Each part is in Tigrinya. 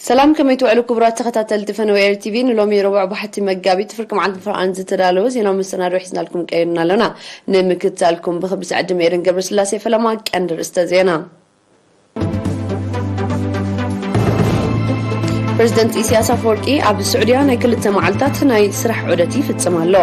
ሰላም፣ ከመይ ትውዕሉ ክቡራት ተኸታተልቲ ፈነወ ኤር ቲቪ? ንሎሚ ረቡዕ ባሕቲ መጋቢት ፍርቂ መዓልቲ ፍርቓን ዝተዳለወ ዜናዊ መሰናዶ ሒዝናልኩም ቀይርና ኣለና። ንምክትታልኩም ብኽብሪ ስዕድም ኤደን ገብረስላሴ። ፈለማ ቀንዲ ርእስተ ዜና። ፕሬዚደንት ኢሳያስ ኣፈወርቂ ኣብ ስዑድያ ናይ ክልተ መዓልታት ናይ ስራሕ ዑደት ይፍጽም ኣሎ።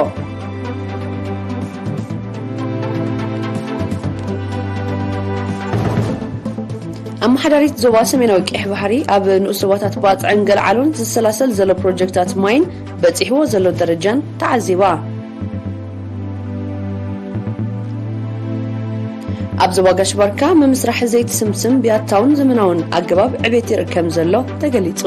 ኣመሓዳሪት ዞባ ሰሜናዊ ቀይሕ ባሕሪ ኣብ ንኡስ ዞባታት ባጽዕን ገልዓሎን ዝሰላሰል ዘሎ ፕሮጀክታት ማይን በጺሕዎ ዘሎ ደረጃን ተዓዚባ። ኣብ ዞባ ጋሽ ባርካ ምምስራሕ ዘይቲ ስምስም ብያታውን ዘመናውን ኣገባብ ዕቤት ይርኢ ከም ዘሎ ተገሊጹ።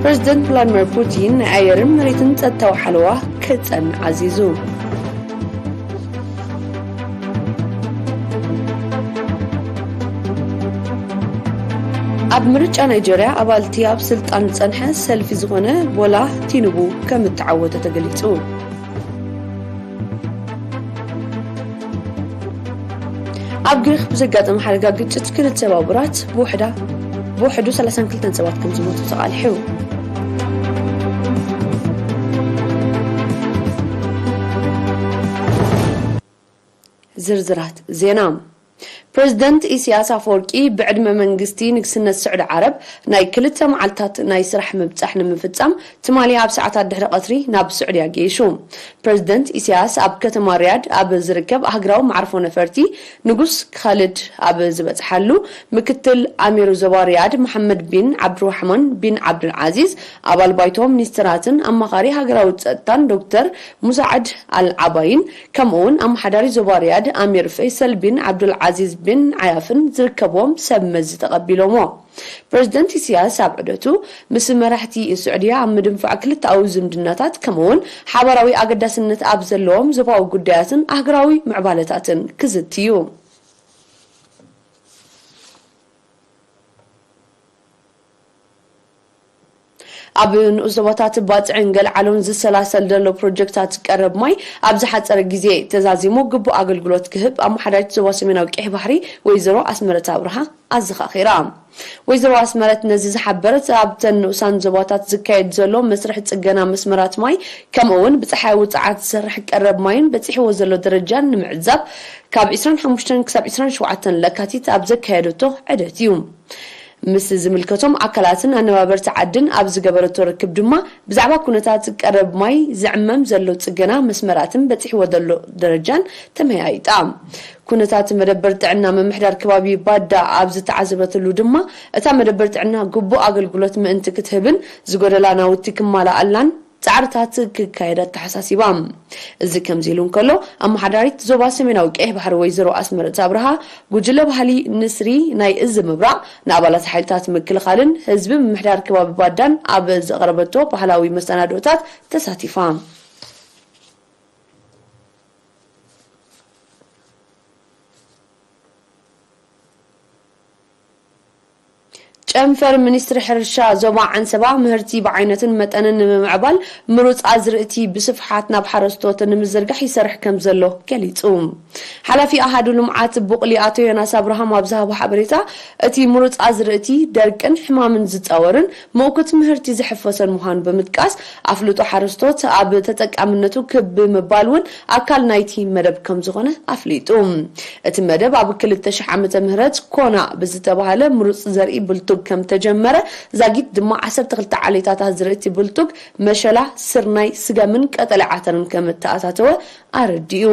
ፕሬዚደንት ቭላድሚር ፑቲን ናይ ኣየርን መሬትን ጸጥታዊ ሓለዋ ክጸንዕ ኣዚዙ። ኣብ ምርጫ ናይጀርያ ኣባልቲ ኣብ ስልጣን ዝጸንሐ ሰልፊ ዝኾነ ቦላ ቲኑቡ ከም እተዓወተ ተገሊጹ። ኣብ ግሪክ ብዘጋጠመ ሓደጋ ግጭት ክልተ ባቡራት ብውሕዳ ብውሕዱ ሰላሳን ክልተን ሰባት ከም ዝሞቱ ተቓሊሑ። ዝርዝራት ዜና። ፕሬዚደንት ኢሳያስ ኣፈወርቂ ብዕድመ መንግስቲ ንግስነት ስዑዲ ዓረብ ናይ ክልተ መዓልታት ናይ ስራሕ ምብጻሕ ንምፍጻም ትማሊ ኣብ ሰዓታት ድሕሪ ቀትሪ ናብ ስዑድያ ገይሹ። ፕሬዚደንት ኢሳያስ ኣብ ከተማ ሪያድ ኣብ ዝርከብ ኣህግራዊ መዓርፎ ነፈርቲ ንጉስ ካልድ ኣብ ዝበጽሓሉ፣ ምክትል ኣሚሩ ዞባ ሪያድ መሓመድ ቢን ዓብዱራሕማን ቢን ዓብዱልዓዚዝ፣ ኣባል ባይቶ ሚኒስትራትን ኣማኻሪ ሃገራዊ ጸጥታን ዶክተር ሙሳዕድ ኣል ዓባይን፣ ከምኡ'ውን ኣመሓዳሪ ዞባ ሪያድ ኣሚር ፈይሰል ቢን ዓብዱልዓዚዝ ቢን ዓያፍን ዝርከብዎም ሰብ መዚ ተቐቢሎሞ። ፕሬዚደንት ኢሳያስ ኣብ ዑደቱ ምስ መራሕቲ ስዑድያ ኣብ ምድንፋዕ ክልተኣዊ ዝምድናታት ከምኡ'ውን ሓባራዊ ኣገዳስነት ኣብ ዘለዎም ዞባዊ ጉዳያትን ኣህጉራዊ ምዕባለታትን ክዝትዩ። ኣብ ንኡስ ዞባታት ባጽዕን ገልዓሎን ዝሰላሰል ዘሎ ፕሮጀክታት ቀረብ ማይ ኣብ ዝሓጸረ ግዜ ተዛዚሙ ግቡእ ኣገልግሎት ክህብ ኣመሓዳሪት ዞባ ሰሜናዊ ቀይሕ ባሕሪ ወይዘሮ ኣስመረት ኣብርሃ ኣዘኻኺራ። ወይዘሮ ኣስመረት ነዚ ዝሓበረት ኣብተን ንኡሳን ዞባታት ዝካየድ ዘሎ መስርሕ ጽገና መስመራት ማይ ከምኡ እውን ብጸሓይ ውጽዓት ዝሰርሕ ቀረብ ማይን በጺሕዎ ዘሎ ደረጃን ንምዕዛብ ካብ ዕስራን ሓሙሽተን ክሳብ ዕስራን ሸውዓተን ለካቲት ኣብ ዘካየደቶ ዕደት እዩ። ምስ ዝምልከቶም ኣካላትን ኣነባበርቲ ዓድን ኣብ ዝገበረቶ ርክብ ድማ ብዛዕባ ኩነታት ቀረብ ማይ ዝዕመም ዘሎ ጽገና መስመራትን በጺሕዎ ዘሎ ደረጃን ተመያይጣ። ኩነታት መደበር ጥዕና ምምሕዳር ከባቢ ባዳ ኣብ ዝተዓዘበትሉ ድማ እታ መደበር ጥዕና ግቡእ ኣገልግሎት ምእንቲ ክትህብን ዝጎደላ ናውቲ ክማልኣላን ጻዕርታት ክካየድ ኣተሓሳሲባ። እዚ ከምዚ ኢሉ እንከሎ፣ ኣመሓዳሪት ዞባ ሰሜናዊ ቀይሕ ባሕሪ ወይዘሮ ኣስመረት ኣብርሃ፣ ጉጅለ ባህሊ ንስሪ ናይ እዚ ምብራቕ ንኣባላት ሓይልታት ምክልኻልን ህዝቢ ምምሕዳር ከባቢ ባዳን ኣብ ዘቕረበቶ ባህላዊ መሰናድኦታት ተሳቲፋ። ጨንፈር ሚኒስትሪ ሕርሻ ዞባ ዓንሰባ ምህርቲ ብዓይነትን መጠንን ንምምዕባል ምሩፅ ኣዝርእቲ ብስፍሓት ናብ ሓረስቶት ንምዝርጋሕ ይሰርሕ ከም ዘሎ ገሊፁ። ሓላፊ ኣሃዱ ልምዓት ቡቕሊ ኣቶ ዮናስ ኣብርሃም ኣብ ዝሃቦ ሓበሬታ፣ እቲ ምሩፅ ኣዝርእቲ ደርቅን ሕማምን ዝፃወርን ምእኩት ምህርቲ ዝሕፈሰን ምዃኑ ብምጥቃስ፣ ኣፍልጦ ሓረስቶት ኣብ ተጠቃምነቱ ክብ ምባል እውን ኣካል ናይቲ መደብ ከም ዝኾነ ኣፍሊጡ። እቲ መደብ ኣብ ክልተ ሺሕ ዓመተ ምህረት ኮና ብዝተባህለ ምሩፅ ዘርኢ ብልቱግ ከም ተጀመረ፣ ዛጊት ድማ ዓሰርተ ክልተ ዓሌታት ኣዝርእቲ ብልቱግ፣ መሸላ፣ ስርናይ፣ ስገምን ቀጠልያ ዓተርን ከም እተኣታተወ ኣረዲኡ።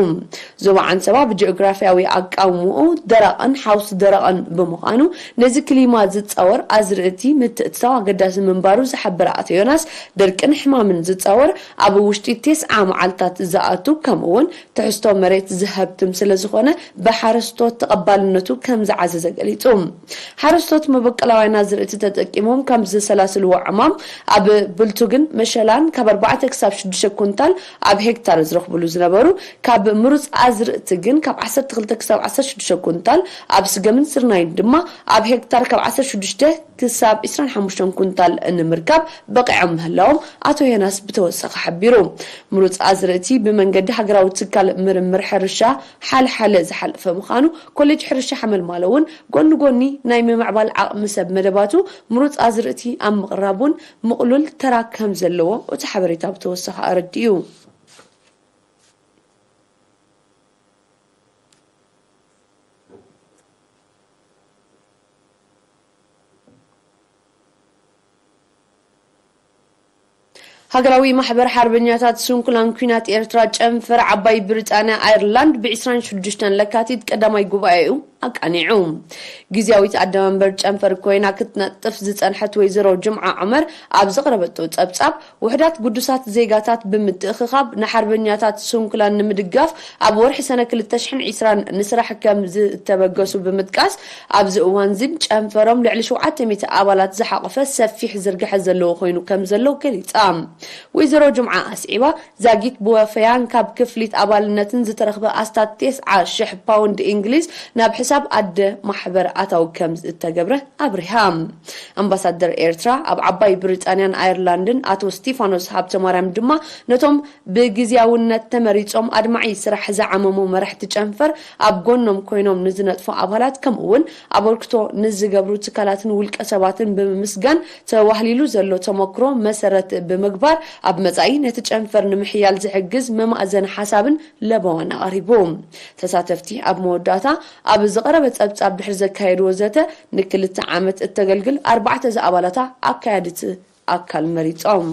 ዞባ ዓንሰባ ብጂኦግራፍያዊ ኣቃውምኡ ደረቕን ሓውሲ ደረቕን ብምዃኑ፣ ነዚ ክሊማ ዝጻወር ኣዝርእቲ ምትእትታው ኣገዳሲ ምንባሩ ዝሓበረ ኣቶ ዮናስ፣ ደርቅን ሕማምን ዝጻወር ኣብ ውሽጢ ተስዓ መዓልታት ዝኣቱ፣ ከምኡ'ውን ትሕዝቶ መሬት ዝሀብትም ስለ ዝኾነ፣ ብሓረስቶት ተቐባልነቱ ከም ዝዓዘዘ ገሊጹ። ሓረስቶት መበቆላውያንና ኣዝርእቲ ተጠቂሞም ካብ ዘሰላስልዎ ዕማም፣ ኣብ ብልቱግን መሸላን ካብ ኣርባዕተ ክሳብ ሽዱሽተ ኩንታል ኣብ ሄክታር ዝረኽብሉ ዝነበሩ፣ ካብ ምሩፅ ኣዝርእቲ ግን ካብ ዓሰርተ ክልተ ክሳብ ዓሰርተ ሽዱሽተ ኩንታል፣ ኣብ ስገምን ስርናይን ድማ ኣብ ሄክታር ካብ ዓሰርተ ሽዱሽተ ክሳብ ዕስራን ሓሙሽተን ኩንታል ንምርካብ በቒዖም ምህላዎም ኣቶ ዮናስ ብተወሳኺ ሓቢሩ። ምሩፅ ኣዝርእቲ ብመንገዲ ሃገራዊ ትካል ምርምር ሕርሻ ሓልሓለ ዝሓለፈ ምዃኑ፣ ኮሌጅ ሕርሻ ሓመልማሎ እውን ጎኒ ጎኒ ናይ ምምዕባል ዓቕሚ ሰብ መደባቱ ምሩፅ ኣዝርእቲ ኣብ ምቕራብ እውን ምቕሉል ተራ ከም ዘለዎ እቲ ሓበሬታ ብተወሳኺ ኣረዲኡ። ሃገራዊ ማሕበር ሓርበኛታት ስንኩላን ኲናት ኤርትራ ጨንፈር ዓባይ ብሪጣንያ ኣየርላንድ ብ ዕስራን ሽዱሽተን ለካቲት ቀዳማይ ጉባኤኡ ኣቃኒዑ። ግዝያዊት ኣደባንበር ጨንፈር ኮይና ክትነጥፍ ዝጸንሐት ወይዘሮ ጅምዓ ዑመር ኣብ ዘቕረበቶ ጸብጻብ፣ ውሑዳት ግዱሳት ዜጋታት ብምትእኽኻብ ንሓርበኛታት ስንኩላን ንምድጋፍ ኣብ ወርሒ ሰነ ክልተ ሽሕን ዕስራን ንስራሕ ከም ዝተበገሱ ብምጥቃስ፣ ኣብዚ እዋን ዝን ጨንፈሮም ልዕሊ ሸውዓተ ሚእቲ ኣባላት ዝሓቖፈ ሰፊሕ ዝርግሐ ዘለዎ ኮይኑ ከም ዘሎ ገሊጻ። ወይዘሮ ጅምዓ ኣስዒባ፣ ዛጊት ብወፈያን ካብ ክፍሊት ኣባልነትን ዝተረኽበ ኣስታት ተስዓ ሽሕ ፓውንድ እንግሊዝ ናብ ሕሳብ ኣደ ማሕበር ኣታዊ ከም ዝተገብረ ኣብሪሃ። ኣምባሳደር ኤርትራ ኣብ ዓባይ ብሪጣንያን ኣየርላንድን ኣቶ ስቲፋኖስ ሃብተማርያም ድማ ነቶም ብግዝያውነት ተመሪጾም ኣድማዒ ስራሕ ዝዓመሙ መራሕቲ ጨንፈር ኣብ ጎኖም ኮይኖም ንዝነጥፉ ኣባላት ከምኡ እውን ኣበርክቶ ንዝገብሩ ትካላትን ውልቀ ሰባትን ብምምስጋን ተዋህሊሉ ዘሎ ተመክሮ መሰረት ብምግባር ኣብ መጻኢ ነቲ ጨንፈር ንምሕያል ዝሕግዝ መማእዘኒ ሓሳብን ለበዋን ኣቕሪቡ። ተሳተፍቲ ኣብ መወዳእታ ኣብ ዝቐረበ ጸብጻብ ድሕሪ ዘካየድዎ ዘተ ንክልተ ዓመት እተገልግል ኣርባዕተ ዝኣባላታ ኣካያዲት ኣካል መሪጾም።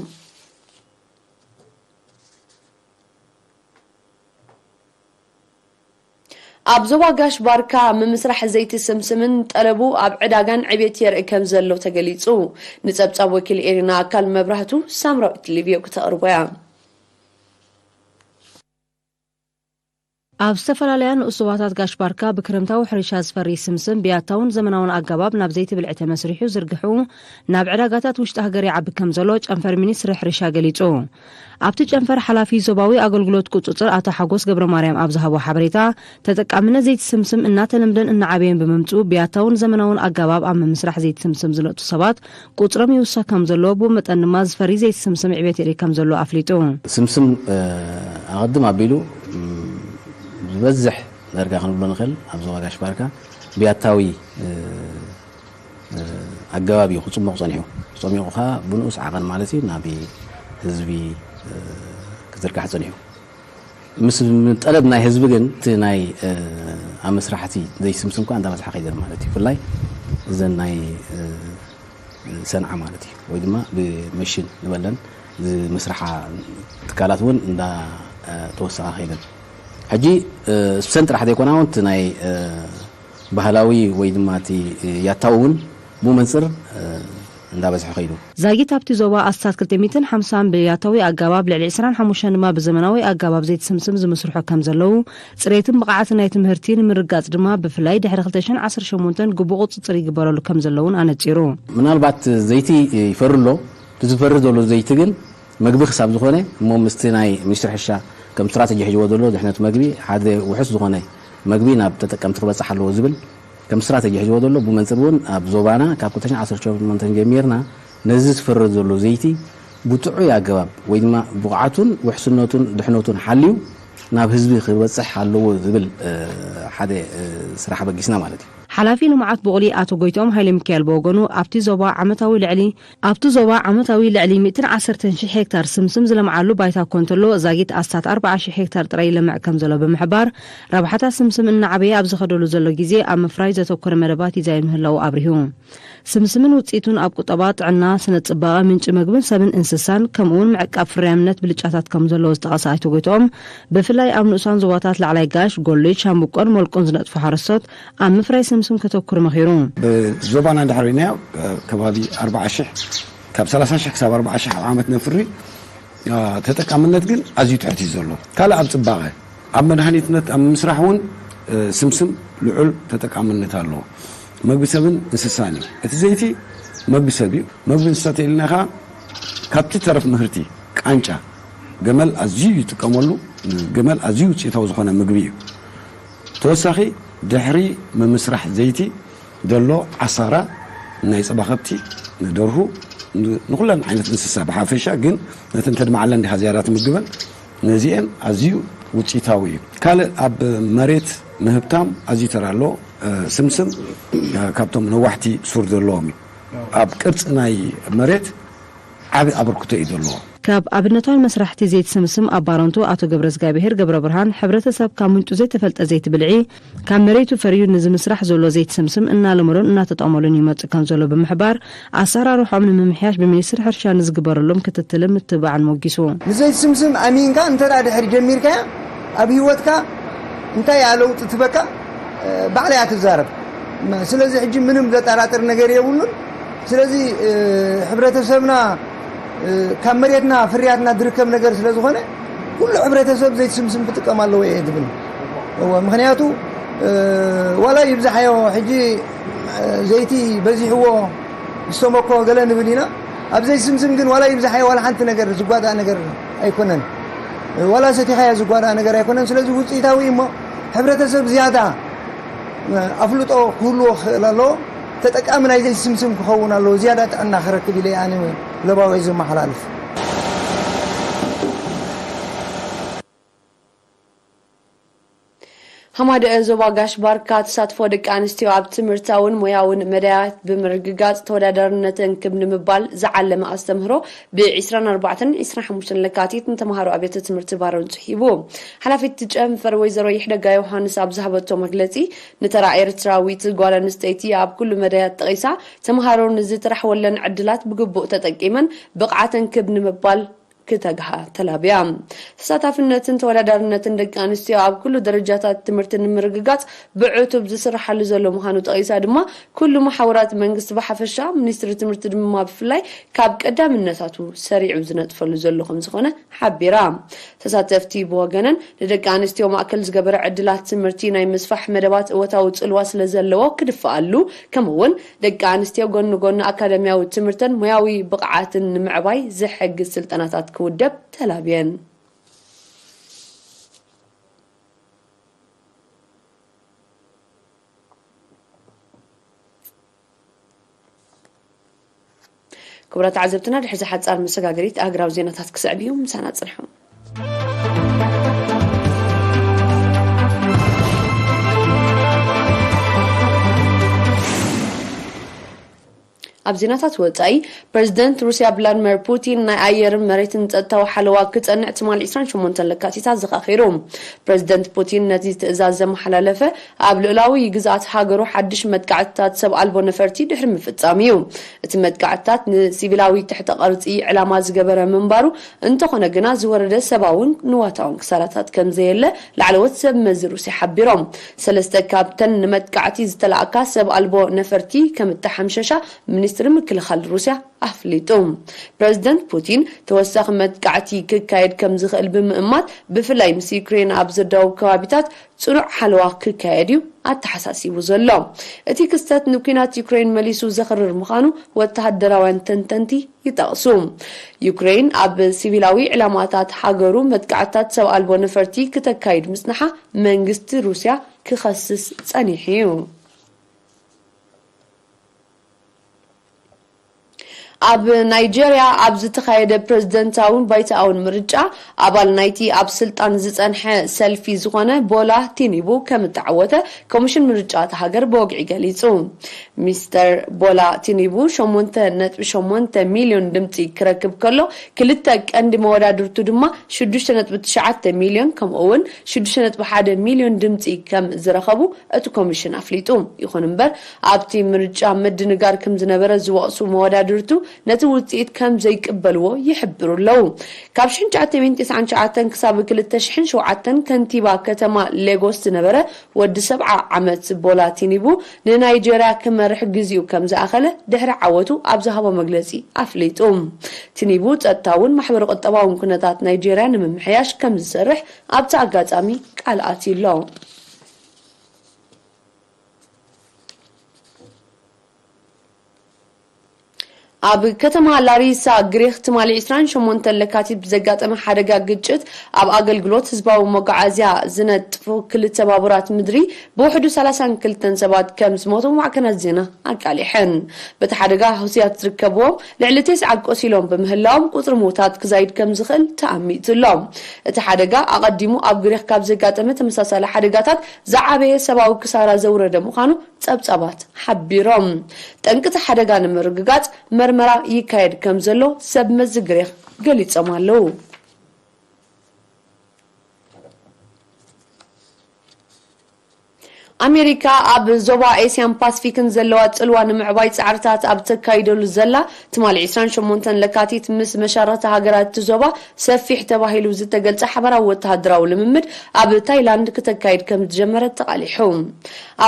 ኣብ ዞባ ጋሽ ባርካ ምምስራሕ ዘይቲ ስምስምን ጠለቡ ኣብ ዕዳጋን ዕቤት የርኢ ከም ዘሎ ተገሊጹ። ንጸብጻብ ወኪል ኤሪና ኣካል መብራህቱ ሳምራዊት ሊብዮ ክተቕርቦ እያ። ኣብ ዝተፈላለያ ንኡስ ዞባታት ጋሽ ባርካ ብክረምታዊ ሕርሻ ዝፈሪ ስምስም ብያታውን ዘመናውን ኣገባብ ናብ ዘይቲ ብልዒ ተመስሪሑ ዝርግሑ ናብ ዕዳጋታት ውሽጢ ሃገር ይዓቢ ከም ዘሎ ጨንፈር ሚኒስትሪ ሕርሻ ገሊጹ። ኣብቲ ጨንፈር ሓላፊ ዞባዊ ኣገልግሎት ቁጽጽር ኣቶ ሓጎስ ገብረ ማርያም ኣብ ዝሃቦ ሓበሬታ፣ ተጠቃምነት ዘይቲ ስምስም እናተለምደን እናዓበየን ብምምጽኡ ብያታውን ዘመናውን ኣገባብ ኣብ ምምስራሕ ዘይቲ ስምስም ዝነጥፉ ሰባት ቁጽሮም ይውሰኽ ከም ዘሎ፣ ብኡ መጠን ድማ ዝፈሪ ዘይቲ ስምስም ዕቤት የርኢ ከም ዘሎ ኣፍሊጡ። ስምስም ኣቐድም ኣቢሉ ዝበዝሕ ዳርጋ ክንብሎ ንኽእል ኣብ ዞባ ጋሽ ባርካ ብያታዊ ኣገባብ እዩ ክጽሞቕ ጸኒሑ። ጸሚቑ ከኣ ብንኡስ ዓቐን ማለት እዩ ናብ ህዝቢ ክዝርጋሕ ጸኒሑ። ምስ ጠለብ ናይ ህዝቢ ግን እቲ ናይ ኣብ መስራሕቲ ዘይስምስም ከኣ እንዳበዝሓ ከይደን ማለት እዩ። ብፍላይ እዘን ናይ ሰንዓ ማለት እዩ ወይ ድማ ብመሽን ዝበለን ዝምስርሓ ትካላት እውን እንዳ ተወሰኻ ከይደን ሕጂ ስብሰን ጥራሕ ዘይኮና እውን እቲ ናይ ባህላዊ ወይ ድማ እቲ ያታው እውን ብኡ መንፅር እንዳበዝሐ ከይዱ። ዛጊት ኣብቲ ዞባ ኣስታት ክልተ ሚእትን ሓምሳን ብያታዊ ኣገባብ ልዕሊ ዕስራን ሓሙሽተን ድማ ብዘመናዊ ኣገባብ ዘይትስምስም ዝምስርሑ ከም ዘለዉ፣ ፅሬትን ብቕዓትን ናይ ትምህርቲ ንምርጋፅ ድማ ብፍላይ ድሕሪ ክልተ ሽሕን ዓሰርተ ሸሞንተን ግቡእ ቁፅፅር ይግበረሉ ከም ዘለውን ኣነፂሩ። ምናልባት ዘይቲ ይፈሪ ኣሎ። እቲ ዝፈሪ ዘሎ ዘይቲ ግን መግቢ ክሳብ ዝኾነ እሞ ምስቲ ናይ ሚኒስትሪ ሕርሻ ከም ስትራተጂ ሒዝዎ ዘሎ ድሕነት መግቢ ሓደ ውሑስ ዝኾነ መግቢ ናብ ተጠቀምቲ ክበፅሕ ኣለዎ ዝብል ከም ስትራተጂ ሒዝዎ ዘሎ ብመንፅር እውን ኣብ ዞባና ካብ ክልተ ሽሕን ዓሰርተ ሸሞንተን ጀሚርና ነዚ ዝፈሪ ዘሎ ዘይቲ ብጥዑይ ኣገባብ ወይ ድማ ብቕዓቱን ውሕስነቱን ድሕነቱን ሓልዩ ናብ ህዝቢ ክበፅሕ ኣለዎ ዝብል ሓደ ስራሕ በጊስና ማለት እዩ። ሓላፊ ልምዓት ቡቕሊ ኣቶ ጎይትኦም ሃይለሚካኤል ብወገኑ ኣብቲ ዞባ ዓመታዊ ልዕሊ ኣብቲ ዞባ ዓመታዊ ልዕሊ ሚእትን ዓሰርተን ሽሕ ሄክታር ስምስም ዝለምዓሉ ባይታ እኮ እንተሎ ዛጊት ኣስታት ኣርብዓ ሽሕ ሄክታር ጥራይ ይለምዕ ከም ዘሎ ብምሕባር ረብሓታት ስምስም እናዓበየ ኣብ ዝኸደሉ ዘሎ ግዜ ኣብ ምፍራይ ዘተኮረ መደባት ይዛየድ ምህላዉ ኣብሪሁ። ስምስምን ውፅኢቱን ኣብ ቁጠባ፣ ጥዕና፣ ስነ ፅባቐ፣ ምንጪ መግብን ሰብን እንስሳን ከምኡውን ምዕቃብ ፍርያምነት ብልጫታት ከም ዘለዎ ዝጠቐሰ ኣይተ ጎይትኦም ብፍላይ ኣብ ንኡሳን ዞባታት ላዕላይ ጋሽ፣ ጎልጅ፣ ሻምብቆን ሞልቆን ዝነጥፉ ሓረስቶት ኣብ ምፍራይ ስምስም ከተኩር መኺሩ። ብዞባና እንድሕር ርኢናዮ ከባቢ ኣርባዓ ሽሕ ካብ ሰላሳ ሽሕ ክሳብ ኣርባዓ ሽሕ ኣብ ዓመት ነፍሪ ተጠቃምነት ግን ኣዝዩ ትሕት እዩ ዘሎ። ካልእ ኣብ ፅባቐ ኣብ መድሃኒትነት ኣብ ምስራሕ እውን ስምስም ልዑል ተጠቃምነት ኣለዎ። መግቢ ሰብን እንስሳን እዩ። እቲ ዘይቲ መግቢ ሰብ እዩ። መግቢ እንስሳት ኢልና ኸዓ ካብቲ ተረፍ ምህርቲ ቃንጫ ገመል ኣዝዩ ይጥቀመሉ። ገመል ኣዝዩ ውፅኢታዊ ዝኾነ ምግቢ እዩ። ተወሳኺ ድሕሪ ምምስራሕ ዘይቲ ዘሎ ዓሳራ ናይ ፀባ ከብቲ፣ ንደርሁ፣ ን-፣ ንኹለን ዓይነት እንስሳ ብሓፈሻ፣ ግን ነተን ተድማዓለን እንዲኻ ዝያዳ ትምግበን፣ ነዚአን ኣዝዩ ውፅኢታዊ እዩ። ካልእ ኣብ መሬት ምህብታም ኣዝዩ ተራ ኣለዎ። እ፣ ስምስም፣ እ፣ ካብቶም ነዋሕቲ ሱር ዘለዎም እዩ። ኣብ ቅርፂ ናይ መሬት ዓቢ ኣበርክቶ እዩ ዘለዎ። ካብ ኣብነታውያን መስራሕቲ ዘይቲ ስምስም ኣብ ባረንቱ ኣቶ ገብረዝጋብሄር ገብረብርሃን፣ ሕብረተሰብ ካብ ምንጩ ዘይተፈልጠ ዘይቲ ብልዒ ካብ መሬቱ ፈርዩ ንዝምስራሕ ዘሎ ዘይቲ ስምስም እናለመዶን እናተጠቐመሉን ይመጽእ ከም ዘሎ ብምሕባር፣ ኣሰራርሖም ንምምሕያሽ ብሚኒስትሪ ሕርሻ ንዝግበረሎም ክትትልን ምትብባዕን ሞጊሱ። ንዘይቲ ስምስም ኣሚንካ እንተ ደኣ ድሕሪ ጀሚርካያ፣ ኣብ ህይወትካ እንታይ እያ ለውጢ ትበካ? ባዕላ እያ ትዛረብ። ስለዚ ሕጂ ምንም ዘጠራጥር ነገር የብሉን። ስለዚ፣ እ፣ ሕብረተሰብና፣ እ፣ ካብ መሬትና ፍርያትና ዝርከብ ነገር ስለ ዝኾነ፣ ኩሉ ሕብረተሰብ ዘይቲ ስምስም ክጥቀም ኣለዎ እየ ዝብል። እወ፣ ምኽንያቱ፣ እ፣ ዋላ ይብዛሓዮ፣ ሕጂ፣ እ፣ ዘይቲ በዚሕዎ ዝተመኮ ገለ ንብል ኢና። ኣብ ዘይቲ ስምስም ግን ዋላ ይብዛሓዮ ዋላ ሓንቲ ነገር ዝጓዳእ ነገር ኣይኮነን። ዋላ ሰቲኻዮ ዝጓዳእ ነገር ኣይኮነን። ስለዚ ውፅኢታዊ እሞ ሕብረተሰብ ዝያዳ ኣፍልጦ ክህልዎ ክኽእል ኣለዎ። ተጠቃሚ ናይ ዘይቲ ስምስም ክኸውን ኣለዎ። ዝያዳ ጥዕና ክረክብ ኢለ ኣነ ለባዊ ዘመሓላልፍ። ሃማደአ ዞባ ጋሽ ባርካ ተሳትፎ ደቂ ኣንስትዮ ኣብ ትምህርታውን ሞያውን መዳያት ብምርግጋጽ ተወዳዳርነተን ክብ ንምባል ዝዓለመ ኣስተምህሮ ብ ዕስራን ኣርባዕተን ዕስራን ሓሙሽተን ለካቲት ንተምሃሮ ኣብያተ ትምህርቲ ባረንጹ ሂቡ። ሓላፊት ጨንፈር ወይዘሮ ይሕደጋ ዮሃንስ ኣብ ዝሃበቶ መግለጺ፣ ንተራ ኤርትራዊት ጓል ኣንስተይቲ ኣብ ኩሉ መዳያት ጠቒሳ፣ ተምሃሮ ንዝተራሕወለን ዕድላት ብግቡእ ተጠቂመን ብቕዓተን ክብ ንምባል ክተግሃ ተላብያ። ተሳታፍነትን ተወዳዳርነትን ደቂ ኣንስትዮ ኣብ ኩሉ ደረጃታት ትምህርቲ ንምርግጋጽ ብዕቱብ ዝስርሓሉ ዘሎ ምዃኑ ጠቒሳ ድማ፣ ኩሉ መሓውራት መንግስቲ ብሓፈሻ፣ ሚኒስትሪ ትምህርቲ ድማ ብፍላይ ካብ ቀዳምነታቱ ሰሪዑ ዝነጥፈሉ ዘሎ ከም ዝኾነ ሓቢራ። ተሳተፍቲ ብወገነን፣ ንደቂ ኣንስትዮ ማእከል ዝገበረ ዕድላት ትምህርቲ ናይ ምስፋሕ መደባት እወታዊ ጽልዋ ስለ ዘለዎ ክድፈኣሉ፣ ከምኡ እውን ደቂ ኣንስትዮ ጎኒ ጎኒ ኣካዳሚያዊ ትምህርተን ሞያዊ ብቕዓትን ንምዕባይ ዝሕግዝ ስልጠናታት ክውደብ ተላብየን። ክቡራት ተዓዘብትና፣ ድሕሪ እዚ ሓጻር መሰጋገሪት ኣህጉራዊ ዜናታት ክስዕብ እዩ። ምሳና ጽንሑ። ኣብ ዜናታት ወጻኢ፣ ፕረዚደንት ሩስያ ቭላድሚር ፑቲን ናይ ኣየርን መሬትን ጸጥታዊ ሓለዋ ክጸንዕ ትማሊ ዕስራን ሸሞንተን ለካቲት ኣዘኻኺሩ። ፕረዚደንት ፑቲን ነቲ ትእዛዝ ዘመሓላለፈ ኣብ ልኡላዊ ግዝኣት ሃገሩ ሓድሽ መጥቃዕትታት ሰብ ኣልቦ ነፈርቲ ድሕሪ ምፍጻም እዩ። እቲ መጥቃዕትታት ንሲቪላዊ ትሕተ ቅርጺ ዕላማ ዝገበረ ምንባሩ፣ እንተኾነ ግና ዝወረደ ሰብኣውን ንዋታውን ክሳራታት ከም ዘየለ ላዕለዎት ሰብ መዚ ሩስያ ሓቢሮም። ሰለስተ ካብተን ንመጥቃዕቲ ዝተላእካ ሰብ ኣልቦ ነፈርቲ ከም እተሓምሸሻ ሚኒስትሪ ምክልኻል ሩስያ ኣፍሊጡ። ፕረዚደንት ፑቲን ተወሳኺ መጥቃዕቲ ክካየድ ከም ዝኽእል ብምእማት፣ ብፍላይ ምስ ዩክሬን ኣብ ዝዳወብ ከባቢታት ጽኑዕ ሓለዋ ክካየድ እዩ ኣተሓሳሲቡ ዘሎ። እቲ ክስተት ንኲናት ዩክሬን መሊሱ ዘኽርር ምዃኑ ወተሃደራውያን ተንተንቲ ይጠቕሱ። ዩክሬን ኣብ ሲቪላዊ ዕላማታት ሃገሩ መጥቃዕትታት ሰብ ኣልቦ ነፈርቲ ክተካይድ ምጽንሓ መንግስቲ ሩስያ ክኸስስ ጸኒሑ እዩ። ኣብ ናይጀርያ ኣብ ዝተኻየደ ፕረዚደንታውን ባይቶኣውን ምርጫ፣ ኣባል ናይቲ ኣብ ስልጣን ዝጸንሐ ሰልፊ ዝኾነ ቦላ ቲኒቡ ከም እተዓወተ ኮሚሽን ምርጫ እታ ሃገር ብወግዒ ገሊጹ። ሚስተር ቦላ ቲኒቡ ሸሞንተ ነጥቢ ሸሞንተ ሚልዮን ድምጺ ክረክብ ከሎ፣ ክልተ ቀንዲ መወዳድርቱ ድማ ሽዱሽተ ነጥቢ ትሽዓተ ሚልዮን፣ ከምኡ እውን ሽዱሽተ ነጥቢ ሓደ ሚልዮን ድምጺ ከም ዝረኸቡ እቲ ኮሚሽን ኣፍሊጡ። ይኹን እምበር፣ ኣብቲ ምርጫ ምድንጋር ከም ዝነበረ ዝወቕሱ መወዳድርቱ፣ ነቲ ውጽኢት ከም ዘይቅበልዎ ይሕብሩ ኣለዉ። ካብ ሽሕን ትሽዓተ ሚእትን ተስዓን ትሽዓተን ክሳብ ክልተ ሽሕን ሸውዓተን ከንቲባ ከተማ ሌጎስ ዝነበረ ወዲ ሰብዓ ዓመት ቦላ ቲኒቡ፣ ንናይጀርያ ክመርሕ ግዜኡ ከም ዝኣኸለ ድሕሪ ዓወቱ ኣብ ዝሃቦ መግለጺ ኣፍሊጡ። ቲኒቡ፣ ጸጥታውን ማሕበረ-ቁጠባውን ኩነታት ናይጀርያ ንምምሕያሽ ከም ዝሰርሕ ኣብቲ ኣጋጣሚ ቃል ኣትዩ ኣሎ። ኣብ ከተማ ላሪሳ ግሪኽ ትማሊ ዕስራን ሸሞንተን ለካቲት ብዘጋጠመ ሓደጋ ግጭት ኣብ ኣገልግሎት ህዝባዊ መጓዓዝያ ዝነጥፉ ክልተ ባቡራት ምድሪ ብውሕዱ ሰላሳን ክልተን ሰባት ከም ዝሞቱ ማዕከናት ዜና ኣቃሊሐን። በቲ ሓደጋ ህውስያት ዝርከብዎም ልዕሊ ተስዓ ቆሲሎም ብምህላዎም ቁጽሪ ምውታት ክዛይድ ከም ዝኽእል ተኣሚቱ ኣሎ። እቲ ሓደጋ ኣቐዲሙ ኣብ ግሪኽ ካብ ዘጋጠመ ተመሳሳሊ ሓደጋታት ዝዓበየ ሰብኣዊ ክሳራ ዘውረደ ምዃኑ ጸብጻባት ሓቢሮም። ጠንቂ እቲ ሓደጋ ንምርግጋጽ መርመራ ይካየድ ከም ዘሎ ሰብ መዚ ግሪኽ ገሊጾም ኣለዉ። ኣሜሪካ ኣብ ዞባ ኤስያን ፓስፊክን ዘለዋ ጽልዋ ንምዕባይ ጻዕርታት ኣብ ተካይደሉ ዘላ ትማሊ ዕስራን ሸሞንተን ለካቲት ምስ መሻርኽቲ ሃገራት እቲ ዞባ ሰፊሕ ተባሂሉ ዝተገልጸ ሓበራዊ ወተሃደራዊ ልምምድ ኣብ ታይላንድ ክተካይድ ከም ዝጀመረት ተቓሊሑ።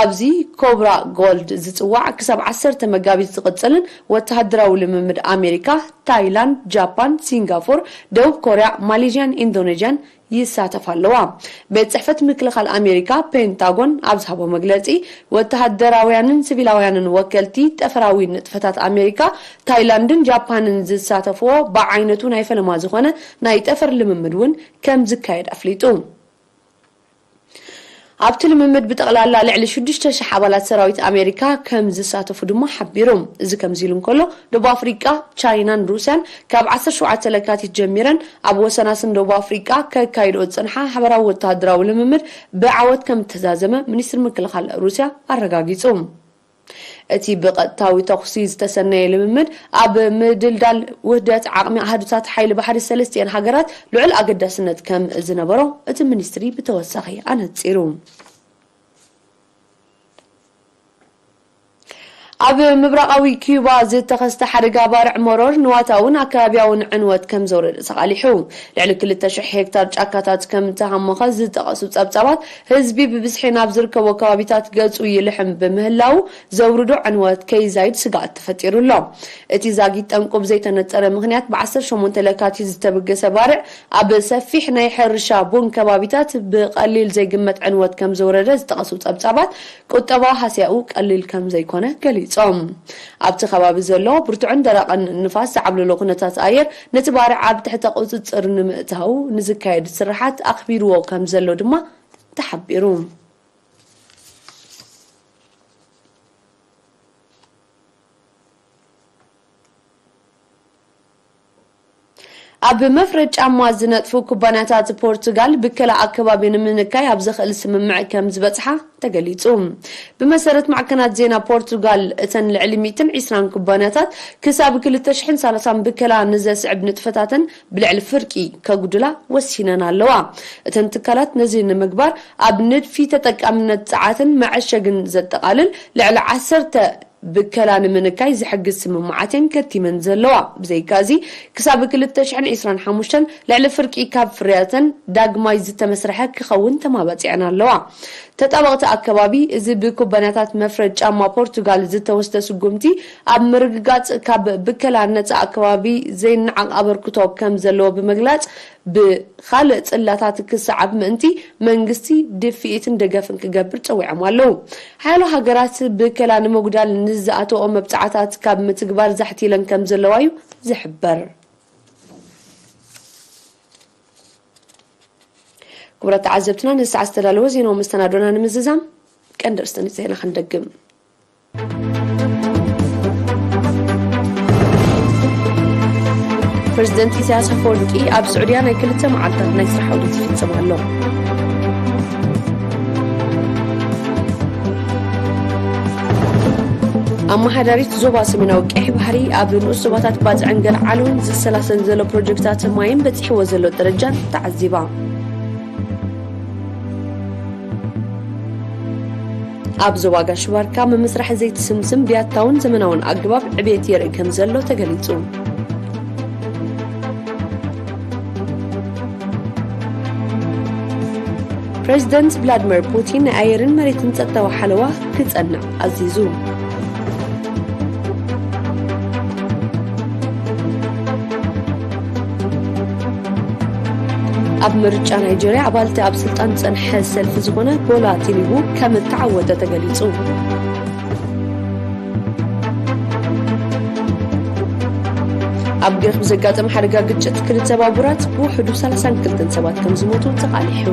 ኣብዚ ኮብራ ጎልድ ዝጽዋዕ ክሳብ ዓሰርተ መጋቢት ዝቕጽልን ወተሃደራዊ ልምምድ ኣሜሪካ፣ ታይላንድ፣ ጃፓን፣ ሲንጋፖር፣ ደቡብ ኮርያ፣ ማሌዥያን ኢንዶኔዥያን ይሳተፋ ኣለዋ። ቤት ጽሕፈት ምክልኻል ኣሜሪካ ፔንታጎን ኣብ ዝሃቦ መግለጺ፣ ወተሃደራውያንን ሲቪላውያንን ወከልቲ ጠፈራዊ ንጥፈታት ኣሜሪካ፣ ታይላንድን ጃፓንን ዝሳተፍዎ ብዓይነቱ ናይ ፈለማ ዝኾነ ናይ ጠፈር ልምምድ እውን ከም ዝካየድ ኣፍሊጡ። ኣብቲ ልምምድ ብጠቕላላ ልዕሊ ሽዱሽተ ሽሕ ኣባላት ሰራዊት ኣሜሪካ ከም ዝሳተፉ ድማ ሓቢሩ። እዚ ከምዚ ኢሉ እንከሎ፣ ደቡብ ኣፍሪቃ፣ ቻይናን ሩስያን ካብ ዓሰርተ ሸውዓተ ለካቲት ጀሚረን ኣብ ወሰናስን ደቡብ ኣፍሪቃ ከካይድኦ ዝጸንሓ ሓበራዊ ወተሃደራዊ ልምምድ ብዓወት ከም እተዛዘመ ሚኒስትሪ ምክልኻል ሩስያ ኣረጋጊጹ። እቲ ብቐጥታዊ ተኹሲ ዝተሰነየ ልምምድ ኣብ ምድልዳል ውህደት ዓቕሚ ኣሃዱታት ሓይሊ ባሕሪ ሰለስቲኤን ሃገራት ልዑል ኣገዳስነት ከም ዝነበሮ እቲ ሚኒስትሪ ብተወሳኺ ኣነጺሩ። ኣብ ምብራቓዊ ኪዩባ ዝተኸስተ ሓደጋ ባርዕ መሮር ንዋታውን ኣከባቢያውን ዕንወት ከም ዘውረደ ተቓሊሑ። ልዕሊ ክልተ ሽሕ ሄክታር ጫካታት ከም እተሃመኸ ዝጠቐሱ ጸብጻባት፣ ህዝቢ ብብዝሒ ናብ ዝርከቦ ከባቢታት ገጹ ይልሕም ብምህላዉ፣ ዘውርዶ ዕንወት ከይዛይድ ስግኣት ተፈጢሩ ኣሎ። እቲ ዛጊት ጠንቁ ብዘይተነጸረ ምኽንያት፣ ብ ዓሰርተ ሸሞንተ ለካቲት ዝተበገሰ ባርዕ ኣብ ሰፊሕ ናይ ሕርሻ ቡን ከባቢታት ብቐሊል ዘይግመት ዕንወት ከም ዘውረደ ዝጠቐሱ ጸብጻባት፣ ቁጠባዊ ሃስያኡ ቀሊል ከም ዘይኮነ ገሊጾም። ኣብቲ ከባቢ ዘሎ ብርቱዕን ደረቕን ንፋስ ዝዓብለሎ ኩነታት ኣየር፣ ነቲ ባርዕ ኣብ ትሕቲ ቁጽጽር ንምእታው ንዝካየድ ስርሓት ኣኽቢርዎ ከም ዘሎ ድማ ተሓቢሩ። ኣብ መፍረ ጫማ ዝነጥፉ ኩባንያታት ፖርቱጋል ብከላ ኣከባቢ ንምንካይ ኣብ ዘኽእል ስምምዕ ከም ዝበጽሓ ተገሊጹ። ብመሰረት ማዕከናት ዜና ፖርቱጋል፣ እተን ልዕሊ ሚእትን ዕስራን ኩባንያታት ክሳብ ክልተ ሽሕን ሰላሳን ብከላ ንዘስዕብ ንጥፈታተን ብልዕሊ ፍርቂ ከጉድላ ወሲነን ኣለዋ። እተን ትካላት ነዚ ንምግባር ኣብ ንድፊ ተጠቃምነት ጸዓትን መዐሸግን ዘጠቓልል ልዕሊ ዓሰርተ ብከላ ንምንካይ ዝሕግዝ ስምምዓት እየን ከቲመን ዘለዋ። ብዘይካዚ፣ ክሳብ ክልተ ሽሕን ዕስራን ሓሙሽተን ልዕሊ ፍርቂ ካብ ፍርያተን ዳግማይ ዝተመስርሐ ክኸውን ተማባጺዐን ኣለዋ። ተጣበቕቲ ኣከባቢ፣ እዚ ብኩባንያታት መፍረድ ጫማ ፖርቱጋል ዝተወስደ ስጉምቲ፣ ኣብ ምርግጋጽ ካብ ብከላ ነጻ ኣከባቢ ዘይነዓቕ ኣበርክቶ ከም ዘለዎ ብምግላጽ፣ ብኻልእ ጽላታት ክሰዓብ ምእንቲ መንግስቲ ድፍኢትን ደገፍን ክገብር ጸዊዖም ኣለዉ። ሓያሎ ሃገራት ብከላ ንምጉዳል ንዝኣተወኦ መብጻዕታት ካብ ምትግባር ዛሕቲለን ከም ዘለዋ እዩ ዝሕበር። ክቡራት ተዓዘብትና፣ ንሰዓት ዝተዳለወ ዜናዊ መሰናዶና ንምዝዛም ቀንዲ ኣርእስቲ ዜና ክንደግም። ፕረዚደንት ኢሳያስ ኣፈወርቂ ኣብ ስዑድያ ናይ ክልተ መዓልታት ናይ ስራሕ ዓውዲ ይፍጽም ኣሎ። ኣመሓዳሪት ዞባ ሰሜናዊ ቀይሕ ባሕሪ ኣብ ንኡስ ዞባታት ባጽዕን ገልዓሎን ዝሰላሰል ዘሎ ፕሮጀክታት ማይን በጺሕዎ ዘሎ ደረጃን ተዓዚባ። ኣብ ዞባ ጋሽ ባርካ ምምስራሕ ዘይቲ ስምስም ብያታውን ዘመናውን ኣገባብ ዕቤት የርኢ ከም ዘሎ ተገሊጹ። ፕረዚደንት ቭላድሚር ፑቲን ናይ ኣየርን መሬትን ጸጥታዊ ሓለዋ ክጸንዕ ኣዚዙ። ኣብ ምርጫ ናይጀርያ ኣባልቲ ኣብ ስልጣን ዝጸንሐ ሰልፊ ዝኾነ ቦላ ቲኒቡ ከም እተዓወተ ተገሊጹ። ኣብ ገርፍ ዘጋጠመ ሓደጋ ግጭት ክልተ ባቡራት ብውሕዱ ሰላሳን ክልተን ሰባት ከም ዝሞቱ ተቓሊሑ።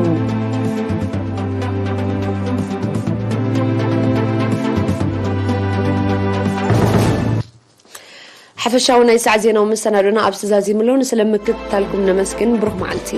ሓፈሻዊ ናይ ሰዓት ዜናዊ መሰናዶና ኣብ ተዛዚሙ ኣሎ። ንስለ ምክትታልኩም ነመስግን። ብሩኽ መዓልቲ።